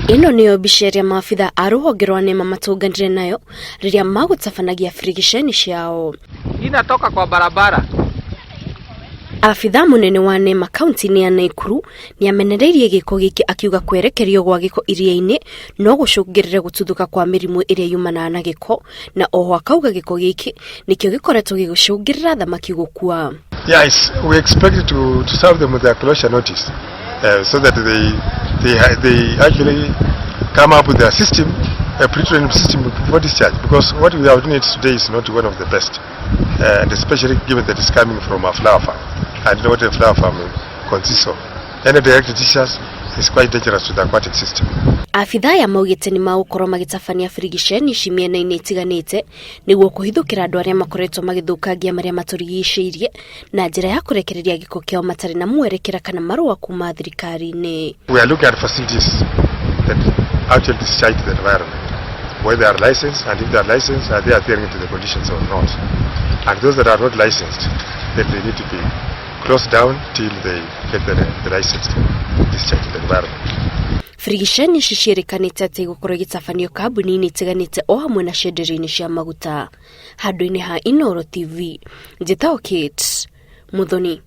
Ĩno nĩyo mbica ĩrĩa maabitha a rũhonge rwa NEMA matũnganire nayo rĩrĩa magũtabanagia birigiceni ciao. Inatoka kwa barabara. Abitha mũnene wa NEMA kaunti-inĩ ya Naikuru nĩamenereirie gĩko gĩkĩ akiuga kwerekerio gwa gĩko iria-inĩ no gũcũngĩrĩre gũtuthũka kwa mĩrimũ ĩrĩa yumanaga na gĩko na oho akauga gĩko gĩkĩ nĩkĩo gĩkoretwo gĩgĩcũngĩrĩra thamaki gũkua. Yes, we expect to serve them with their closure notice so that they actually come up with a system, a pre-training system before discharge, because what we are doing today is not one of the best, and especially given that it's coming from a flower farm, and what a flower farm consists of. Any direct discharge is quite dangerous to the aquatic system. Abitha aya maugĩte nĩ magũkorwo magĩtabania birigiceni ici mĩena-inĩ ĩtiganĩte nĩguo kũhithũkĩra andũ arĩa makoretwo magĩthũkangia marĩa matũrigicĩirie na njĩra ya kũrekereria gĩko kĩao matarĩ na mwerekera kana marũa kuma thirikari-inĩ. We are looking at facilities that actually discharge to the environment, whether they are licensed, and if they are licensed, are they adhering to the conditions or not? And those that are not licensed, then they need to be closed down till they get the license to discharge to the environment. Birigiceni ici ciĩrĩkanĩte atĩ igũkorwo igĩtabanio kambuni-inĩ itiganĩte o hamwe na cienderio-inĩ cia maguta. Handũ-inĩ ha Inooro TV, njĩtagwo Kate Muthoni.